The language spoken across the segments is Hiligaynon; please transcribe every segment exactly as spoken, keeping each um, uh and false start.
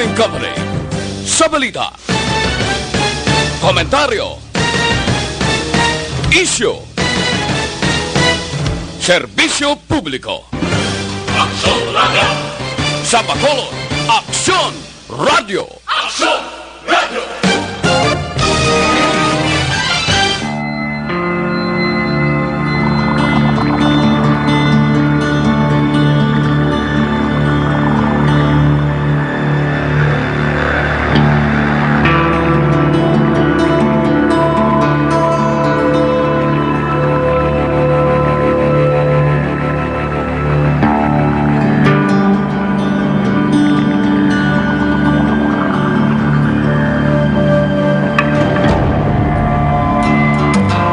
Company. Sa balita, komentaryo, isyu, serbisyo publiko. Aksyon Radio! Sa Bacolod, Aksyon Radio! Aksyon Radio!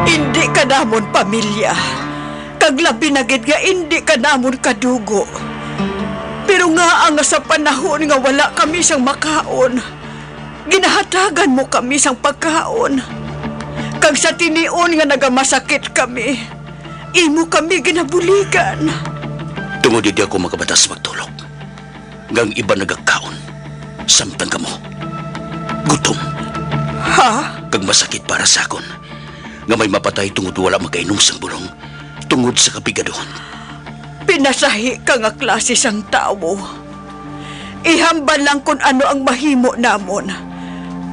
Indi ka namon pamilya, kag labi na gid nga indi ka namon kadugo. Pero ngaa nga sa panahon nga wala kami sang makaon, ginahatagan mo kami sang pagkaon, kag sa tinion nga nagamasakit kami, imo kami ginabuligan. Tungod hindi ako makabatas magtulog, nga ang iban nagakaon, samtang kamo gutom. Ha? Kag masakit para sa akon nga may mapatay tungod wala makainom sang bulong tungod sa kapigaduhon. Pinasahi ka nga klase sang tawo. Ihambal lang kon ano ang mahimo namon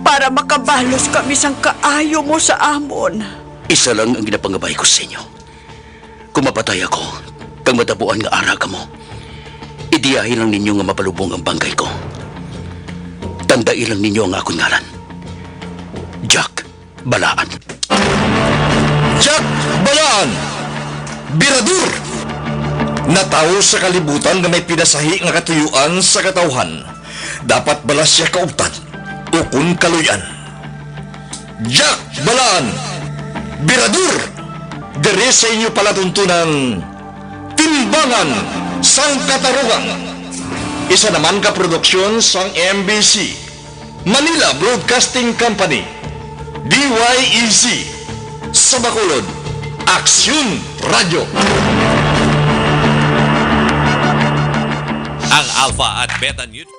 para makabalos kami sang kaayo mo sa amon. Isa lang ang ginapangabay ko sa inyo. Kung mapatay ako, kag matabuan nga ara kamo, idiyahi lang ninyo nga mapalubong ang bangkay ko. Tandai lang ninyo ang akon ngalan, Jack Balaan. Jack Balaan, birador! Natawo sa kalibutan nga may pinasahi nga katuyuan sa katawhan. Dapat bala sia kauptan ukon kaluy-an. Jack Balaan, birador, diri sa inyo palatuntunan, Timbangan sang Katarungan. Isa naman ka produksyon sang M B C, Manila Broadcasting Company, D Y E C, sa Bacolod, Aksyon Radio. Ang Alpha at Beta News.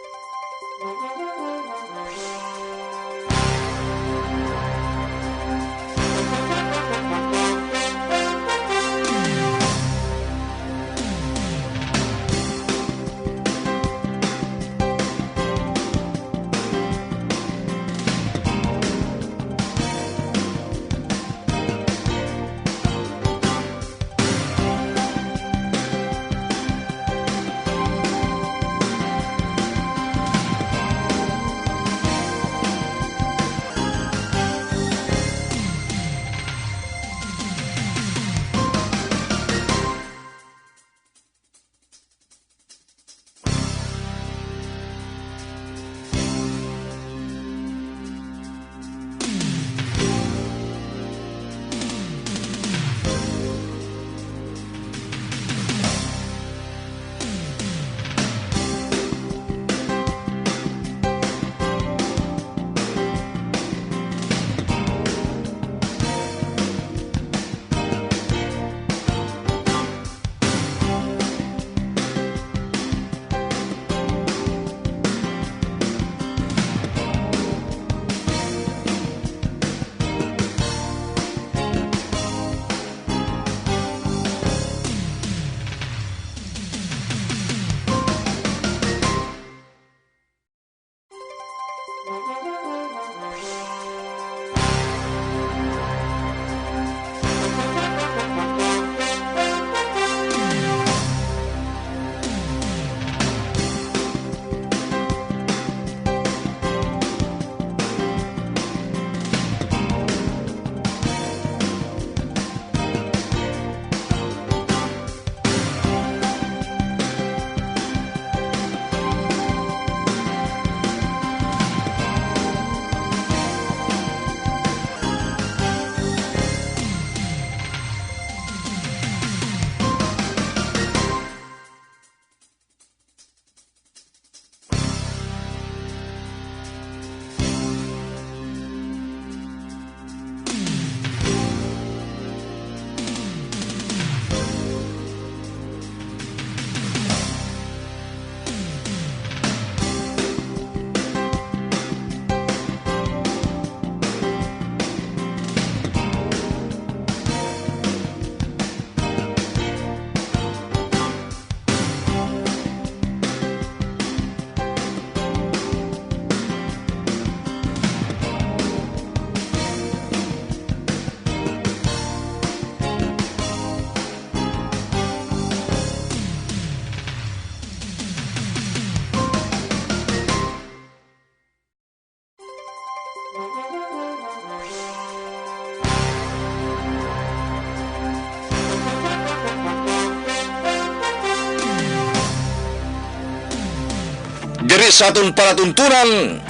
Sa aton palatuntunan,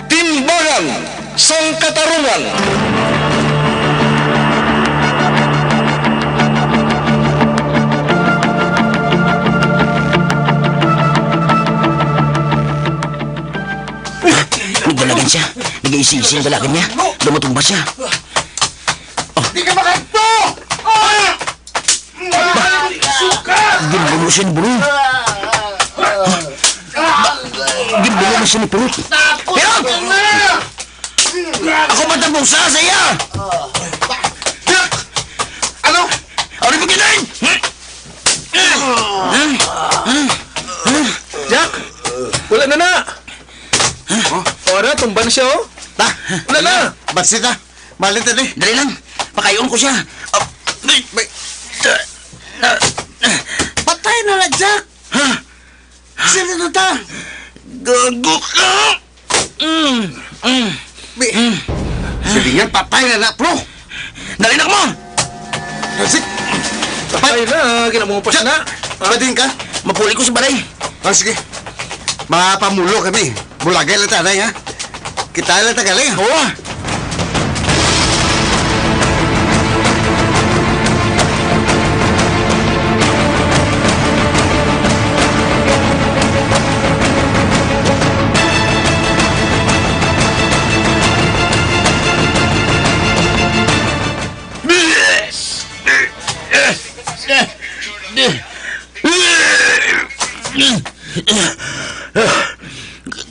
Timbangan sang Katarungan. Nagdalagan siya. Nag-iisi-isi ang dalagan niya. Dumatumba siya. Di ka makadto! Ah! Ginbulo siya ni Bro. Ginbulo na siya ni Purot. Pero! Ako man ang busa sa iya! Ano? Ano ba ginain? Jack! Wala na na! Ora, tumban siya, oh! Ta! Wala na! Batsi ta! Malin ta, di! Dali lang! Pakayon ko siya! Ah, ay, may, ah, ah, Patay na na, Jack! Ha? Sino na ta? Gago ka! Mm, mm. Bi-, Mm. Sige nga, patay na na, bro! Dali na mo! Sige! Patay na, ginamupas na. Bading ka? Mapuli ko sa balay. Ah, sige. Mapamulo kami. Bulagay lang ta, anay, ha? Kita lang ta gali, ha? Oo.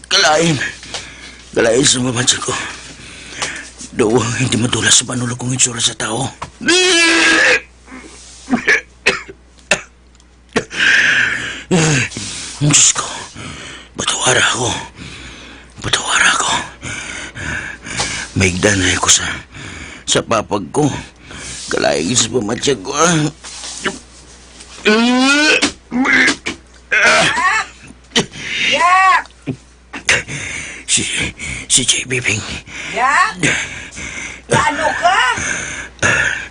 Kalain. Kalain sa mga mansa ko. Daw hindi madula sa panulog kong itsura sa tao. Diyos ko, patawara ako. Patawara ako. Maigdan na ako sa, sa papag ko. Kalain sa pamatyag ko, ah. Yak! Si, si J B Bing. Yak! Naano ka?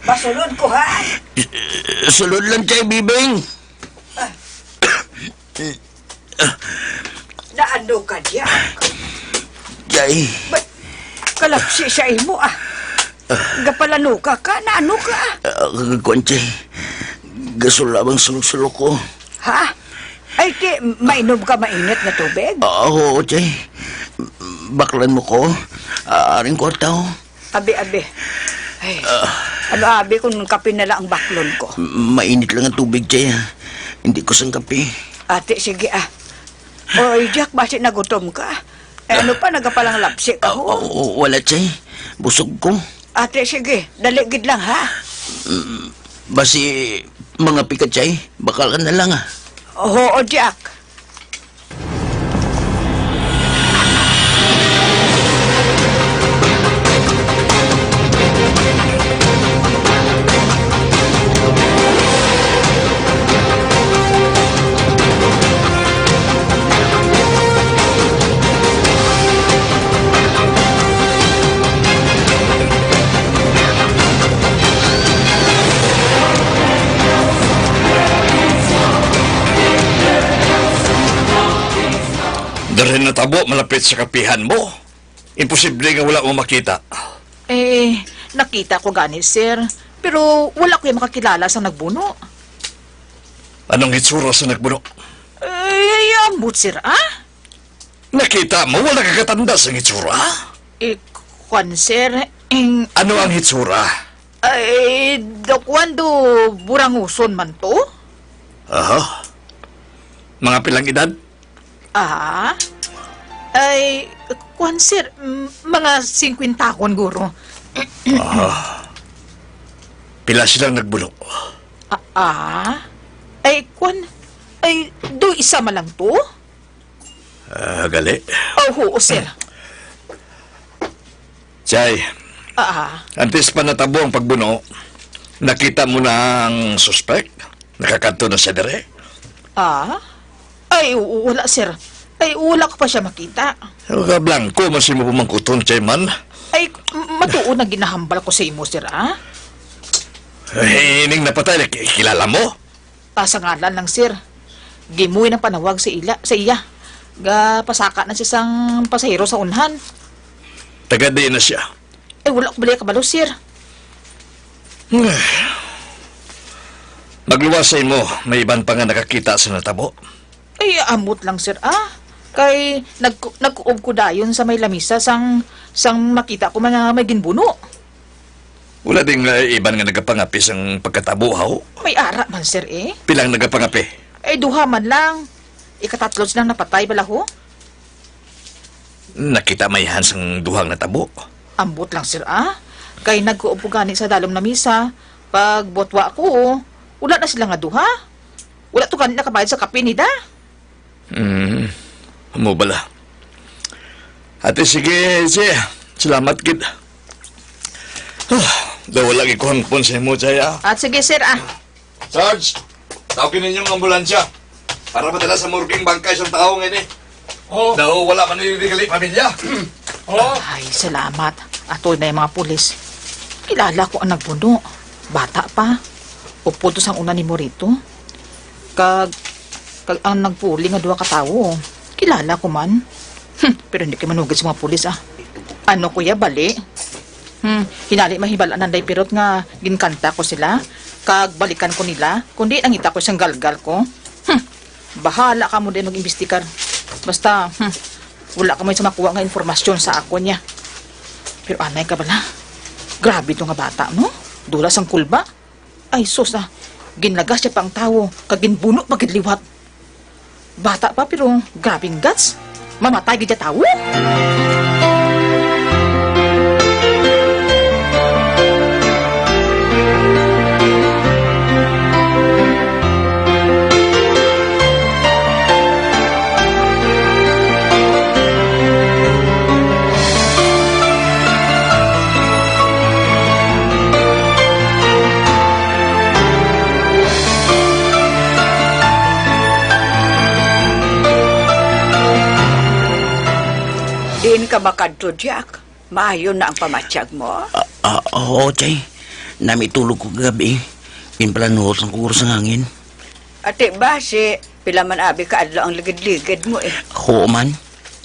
Pasulod ko, ha? Sulod lang, J B Bing. Naano ka, Jack? Jay. Ba-, kalapsi sa imo, ah. Gapalanuka ka, naano ka? Ah, kuwan, Jay. Gasol lamang sulok-sulok ko. Ha? Ay, ti, mainom ka mainit nga tubig? Ah, oo, Jay. Baklan mo ko. Ah, aring kwarta, oh. Abi, abi. Ay, ano, abi, kung kape na lang ang baklon ko? Mainit lang ang tubig, Jay, ha? Hindi ko sang kape. Ate, sige, ah. Oy, Jack, basi nagutom ka? Eh, ano pa, nagapalanglapsi ka, Ah, ho? Oo, wala, Jay. Busog ko. Ate, sige, dali gid lang, ha? Mm, basi, mga pika, Jay. Bakal ka na lang, ah. Oo, Jack. Diri natabo, malapit sa kapihan mo. Imposible nga wala mo makita. Eh, nakita ko gani, sir. Pero wala ko yung makakilala sa nagbuno. Anong itsura sa nagbuno? Eh, ambot, sir, ah? Nakita mo, wala ka katanda sa itsura? Eh, kwan, sir, ing- Ano ang itsura? Ay, do kwan do buranguson man to? Aha. Mga pilang edad? Ah? Ay, kwan, sir, m-, mga singkwentahon, guro. Aha. Pila silang nagbuno? Ah, ah? Ay, kwan, ay, do isa man lang to? Ah, gali. Oh, oo, sir. Chay, Ah, antes pa natabo ang pagbuno, nakita mo na ang suspek? Nakakadto na siya dire? Ah? Ay, oo, wala, sir. Ay, wala ko pa siya makita. Kablangko man sa imo pamangkuton, Chay man. Ay, m-, matuod na ginahambal ko sa imo, sir, ah? Ay, ining napatay, ki-, kilala mo? Ah, sa ngalan lang, sir. Gimuy ng panawag sa ila, sa iya. Gapasaka na siya sang pasahero sa unhan. Taga diin na siya? Eh, wala ko bali kabalo, sir. Magluwas sa imo, may iban pa nga nakakita sa natabo. Ay, ambot lang, sir, ah. Kay nag-, nagkuob ko dayon sa may lamisa sang, sang makita ko man nga may ginbuno. Wala ding, eh, iban nga nagapangapi sang pagkatabo, haw? May ara man, sir, eh. Pila ang nagapangapi? Eh, duha man lang. Ikatatlo silang napatay bala, ho. Nakita may han sang duhang natabo? Ambot lang, sir, ah. Kay nagkuob ko gani sa dalom na misa. Pag butwa ko, wala na sila nga duha. Wala to gani nakabayad sa kape ni Da. Hmm, amo bala. Ate, sige, sige. Salamat gid. Ah, daw wala gid ko hangpon sa imo, Jay, ah. At sige, sir, ah. Sarge, tawagin ninyo ang ambulansya para madala sa morgue ang bangkay sang tawo nga ini. Oh. Daw wala man ini gali pamilya. Oh. Ay, salamat. Atoy na yung mga pulis. Kilala ko ang nagbuno. Bata pa. Upod to sang una ni Morito. Kag, kag ang nagpuli nga duha ka tawo, kilala ko man. Hmm, pero hindi kay manugid sa mga pulis, ah. Ano, kuya, bali? Hmm, hinali mahibal-an nanday Pirot nga ginkanta ko sila, kag balikan ko nila, kundi nangita ko sang galgal ko. Hmm, bahala kamo din mag-imbestigar. Basta, hmm, wala kamo sa makuha nga impormasyon sa akon niya. Pero anay ka bala, grabe to nga bata, no? Dula sang kulba. Ay, sus, ah. Ginlagas siya pa ang tawo, kag ginbuno pa gid liwat. Bata pa, pero grabing guts. Mamatay gid siya tawo. Diin ka makadto, Jack? Maayo na ang pamatyag mo? Ah, ah, oo, Chay. Namitulog ko kagabi. Ginpalanuhot lang ko guro sang hangin. Ati ba, si pila man abi ka adlaw ang ligid-ligid mo eh? Oo man.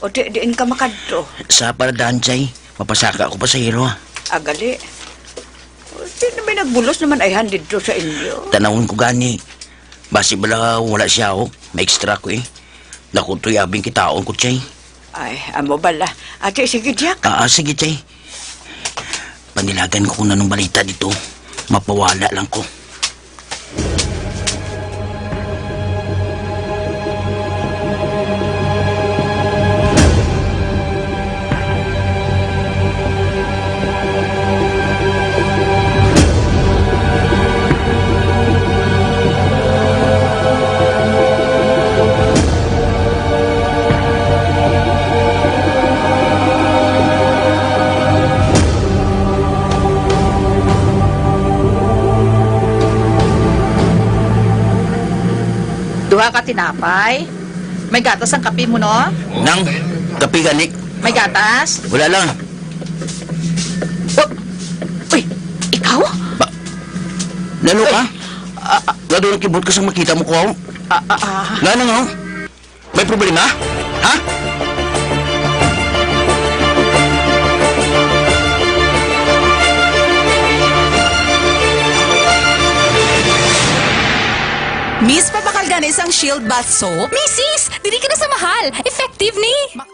O di, diin ka makadto? Sa paradahan, Chay. Mapasaka ko pasahero, ah. Agali. O, di na may nagbulos naman ayhan didto sa inyo. Tanawon ko gani. Basi bala wala siya, oh. May extra ko, eh. Naku, to'y abing kitaon ko, Chay. Ay, amo bala. Ate, sige, Jack. Ah, ah, sige, Chay. Panilagan ko kung anong balita dito. Mapawala lang ko. Duha ka tinapay. May gatas ang kape mo, no? Nang, kape gani. May gatas? Wala lang. Oh, uy, ikaw? Ba, nano ka? Ah, ah. Nga doon ang kibot ka sa makita mo ko, oh. Ah, ah, ah. Nga na nga, oh. May problema? Ha? Miss, pabakal gani sang Shield Bath Soap? Misis, dili ka na sa mahal. Effective ni. Ma-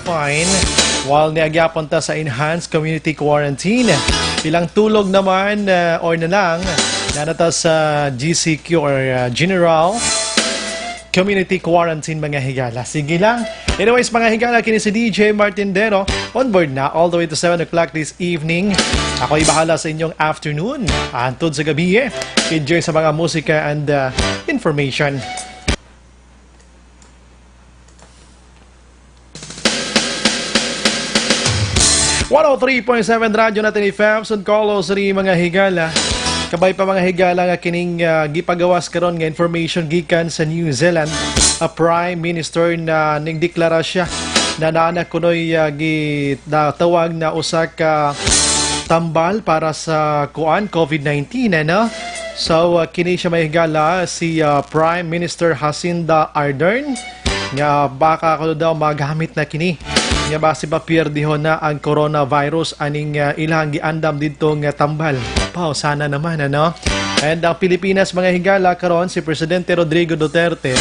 Fine. While niagyapon ta sa enhanced community quarantine, ilang tulog naman, uh, or na lang, na ta sa G C Q or, uh, General Community Quarantine, mga higala. Sige lang. Anyways, mga higala, kini si D J Martin Dero. On board na all the way to seven o'clock this evening. Ako'y bahala sa inyong afternoon. Antod sa gabi, eh. Enjoy sa mga musika and, uh, information. One oh three point seven Radyo Natin F M, San Carlos City, mga higala. Kabay pa, mga higala, nga kining, ah, gipagawas karon nga information gikan sa New Zealand, a Prime Minister na ningdeklara siya na naa na kunoy, ah, gitawag na usa ka tambal para sa kuan, COVID nineteen, ano? So, ah, kini siya, mga higala, si, ah, Prime Minister Jacinda Ardern, nga baka kuno daw magamit na kini nga basi mapierdihon na ang coronavirus aning, ah, ilang giandam didto nga tambal. Pao, sana naman, ano? And ang Pilipinas, mga higala, karon si Presidente Rodrigo Duterte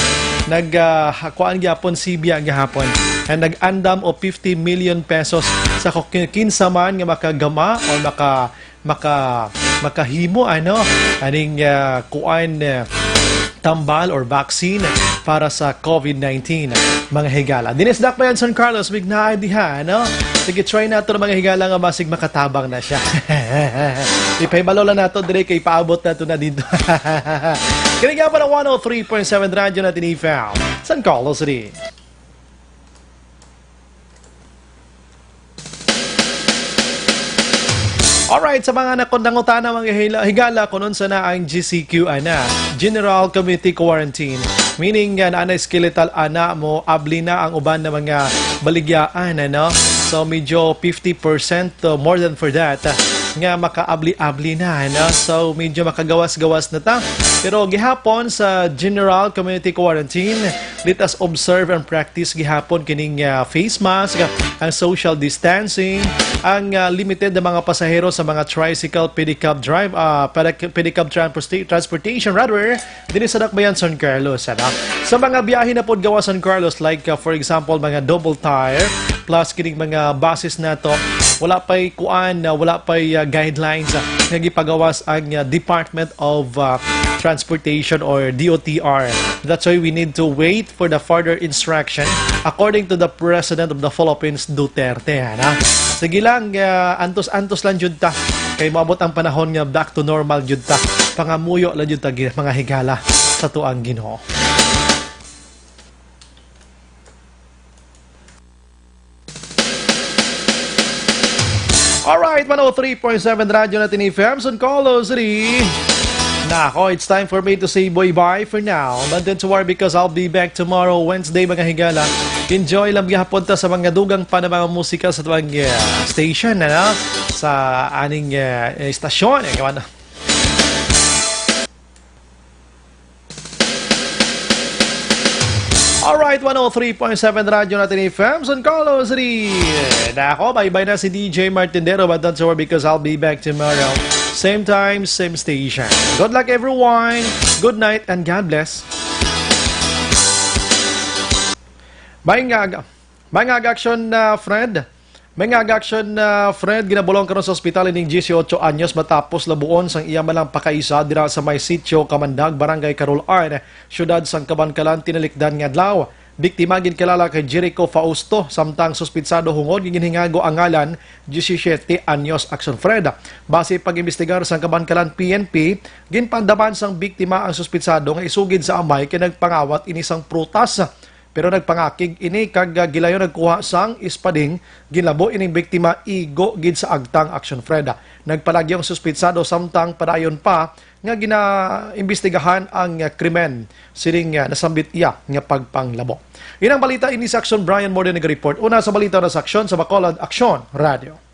nag, ah, ha-, kuan gyapon, sibya gahapon. And nag-andam og fifty million pesos sa ku-, kinsa man nga makagama o maka-, maka-, makahimo, ano, aning, ah, kuan, ah, tambal or vaccine para sa COVID nineteen, mga higala. Dinhi sa dakbayan San Carlos, bignaay diha, ano? Sige, try nato, mga higala, nga basig makatabang na siya. Ipahibalo lang nato dire kay paabot nato na dito. Kini nga pa ang one oh three point seven Radyo Natin F M, San Carlos City. Alright, sa mga nakon-, nangutana, mga hila-, higala, kung unsa na ang G C Q, ana, General Community Quarantine. Meaning, nga, naa na skeletal, ana mo, abli na ang uban na mga baligyaan, ano? So, medyo fifty percent, uh, more than for that, uh, nga makaabli-abli na, ano? So, medyo makagawas-gawas na ta. Pero gihapon sa General Community Quarantine, let us observe and practice gihapon kining, ah, face mask, ang social distancing, ang, ah, limited na mga pasahero sa mga tricycle, pedicab drive, ah, pedic-, pedicab transporta-, transportation, rather, dinhi sa dakbayan San Carlos, ano? Sa mga biyahe na pod gawas San Carlos, like, ah, for example, mga double tire, plus kining mga buses nato, wala pa'y kuan, ah, wala pa'y, ah, guidelines, ah, nga gipagawas ang, ah, Department of, ah, Transportation or D O T R. That's why we need to wait for the further instruction, according to the President of the Philippines, Duterte, ana. Sige lang, ah, antos-antos lang jud ta. Kay moabot ang panahon nga back to normal jud ta. Pangamuyo lang jud ta, gi-, mga higala, sa tuang Ginoo. Alright, one oh three point seven Radyo Natin F M, San Carlos City. Nako, it's time for me to say bye-bye for now. But don't worry, because I'll be back tomorrow, Wednesday, mga higala. Enjoy lang gihapon ta sa mga dugang pa na mga musika sa tuwang, uh, station, ano? Sa aning, uh, estasyon. Eh, kawan. Alright, one oh three point seven Radyo Natin F M, San Carlos City. Nako, bye-bye na si D J Martindero, but don't worry because I'll be back tomorrow. Same time, same station. Good luck, everyone. Good night and God bless. May nga, may nga action, uh, Fred. May nga action, uh, Fred, ginabulong karon sa ospital ining diyesyocho anyos matapos labuon sang iya malang pakaisa dira sa may sitio Kamandag, Barangay Carol Arn, siyudad sang Kabankalan, tinalikdan nga adlaw. Biktima ginkilala kay Jericho Fausto, samtang suspitsado hungod nga ginhingago ang ngalan, diyesisiyete anyos, action Fred. Base pag-imbestigar sang Kabankalan P N P, ginpandaman sang biktima ang suspitsado nga isugid sa amay kay nagpangawat ini sang prutas. Pero nagpangakig ini kag, ah, gilayon nagkuha sang espading, ginlabo ining biktima igo gid sa agtang, action Fred. Nagpalagyo ang suspitsado samtang padayon pa nga ginaimbestigahan ang, ah, krimen sining, ah, nasambit iya nga pagpanglabo. Inang balita ini sa action, Brian Morden naga-report. Una sa balita na sa action sa Bacolod, Action Radio.